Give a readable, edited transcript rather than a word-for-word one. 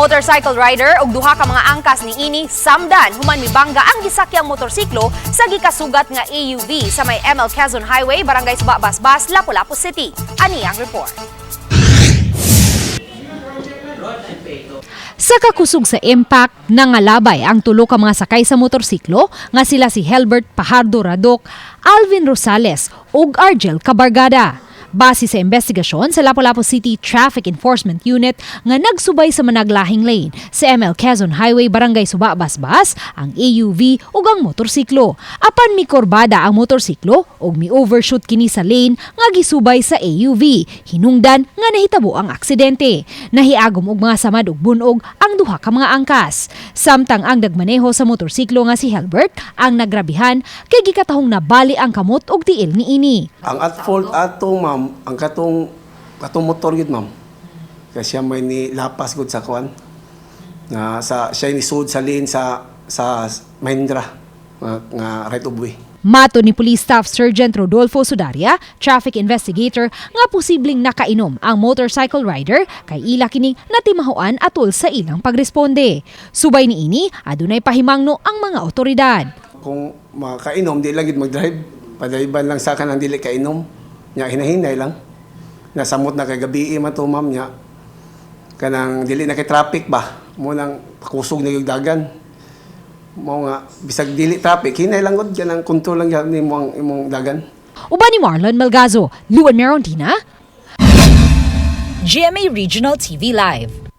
Motorcycle rider ug duha ka mga angkas niini samdan human mibangga ang gisakyang motorsiklo sa gikasugat nga AUV sa may ML Quezon Highway, Barangay Suba, Basbas, Lapu-Lapu City. Ani ang report. Sa kakusog sa impact, nangalabay ang tulo ka mga sakay sa motorsiklo nga sila si Helbert Pajardo Radok, Alvin Rosales ug Argel Cabargada. Base sa investigasyon sa Lapu-Lapu City Traffic Enforcement Unit nga nagsubay sa managlahing lane sa ML Quezon Highway, Barangay Suba, Basbas, ang AUV ug ang motorsiklo. Apan mikurbada ang motorsiklo ug mi-overshoot kini sa lane nga gisubay sa AUV. Hinungdan nga nahitabo ang aksidente. Nahiagom og mga samad ug bunog ang duha ka mga angkas. Samtang ang nagmaneho sa motorsiklo nga si Helbert ang nagrabihan kay gikatahong nabali ang kamot ug tiil niini. Ang at fault ato, ma'am, ang katong motor gid, ma'am. Kasi siya may ni lapas gud sa kuan. Nga sa siya ni sud sa lane sa Mahindra nga right of way. Mato ni Police Staff Sergeant Rodolfo Sudaria, traffic investigator, nga posibleng nakainom ang motorcycle rider kay ila kining natimahuan atol sa ilang pagresponde. Subay niini, adunay pahimangno ang mga otoridad. Kung makainom, di lang gid mag-drive. Padayban lang sa kanang dili kainom. Nya hinahinay lang. Nasamot na kay gabi man to, ma'am, nya. Kanang dili na kay traffic ba. Mo nang pakusog na yung dagan. Mao nga bisag dili traffic, hinay lang gud, kanang control lang gyud nimo ang imong dagan. Uban ni Marlon Melgazo, Luan Merontina, GMA Regional TV Live.